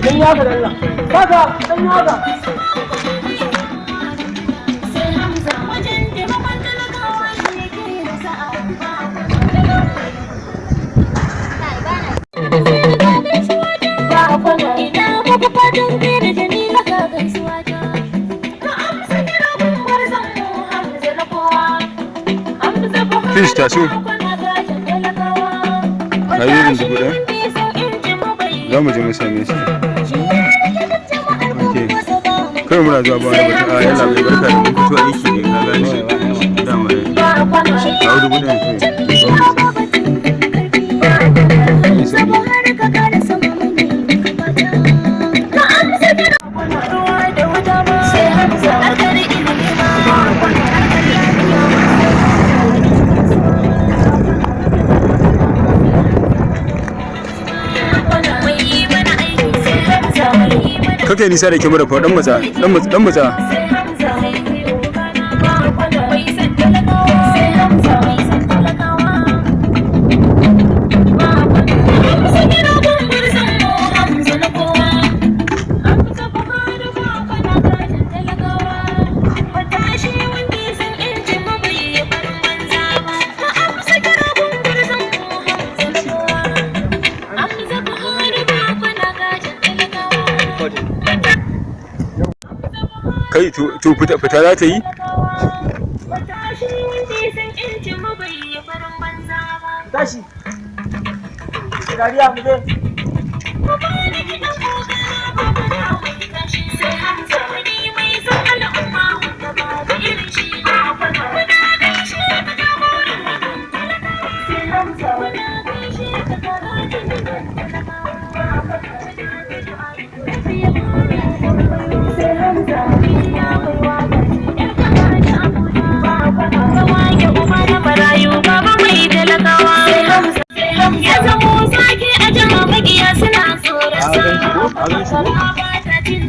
Dan ya ga Allah. Kaga dan ya ga. Fish taso. Ka yi irin 1000? Za mu je mu same shi. Ok. Kawai muna zuwa ba wani batun a yalla bai, barka da mun fito aiki ne, ka gane. Dama ne. Kawo 1000 kawai. Yi sauri. Kake nisa da kyamara fa, dan matsa, dan matsa, dan matsa. Kai, to fita fita za ta yi? Tashi. Dariya mu je.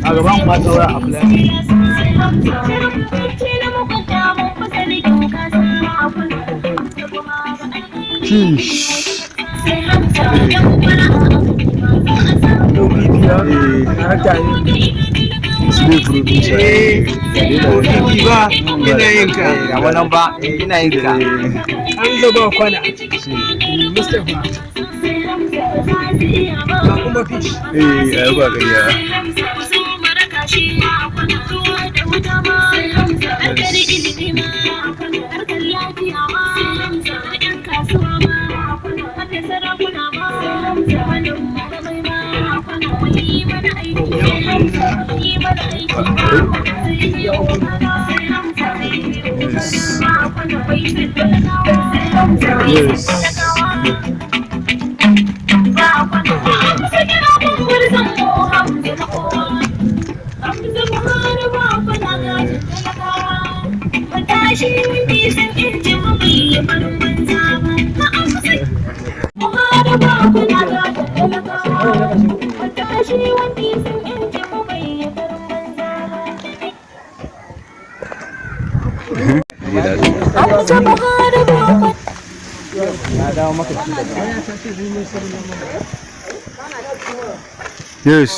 A gaban ma saura a fulani. Fish. Slow producer. Ba ina yin ka ga wannan, ba ina yin ka. An zaba kwana. Mustapha. Ga kuma fish. Eh, ai ba gariya. Yes. Yes. Yes.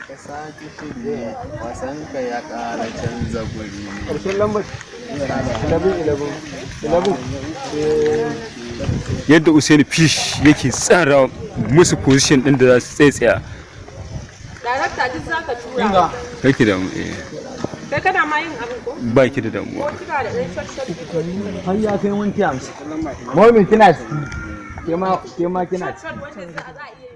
Ka sake shige wasan ka ya ƙara canza guri. Karshen lambar 11 11 11. Yadda Usaini Fish yake tsara musu position din da za su tsaya. Darakta, duk za ka tura. Kake da eh. Kai kana ma yin abin ko? Ba ki da damuwa. Kira da ɗan short short video. Har ya kai 50. Momin kina ciki, ke ma kina ciki. Short wanda za a iya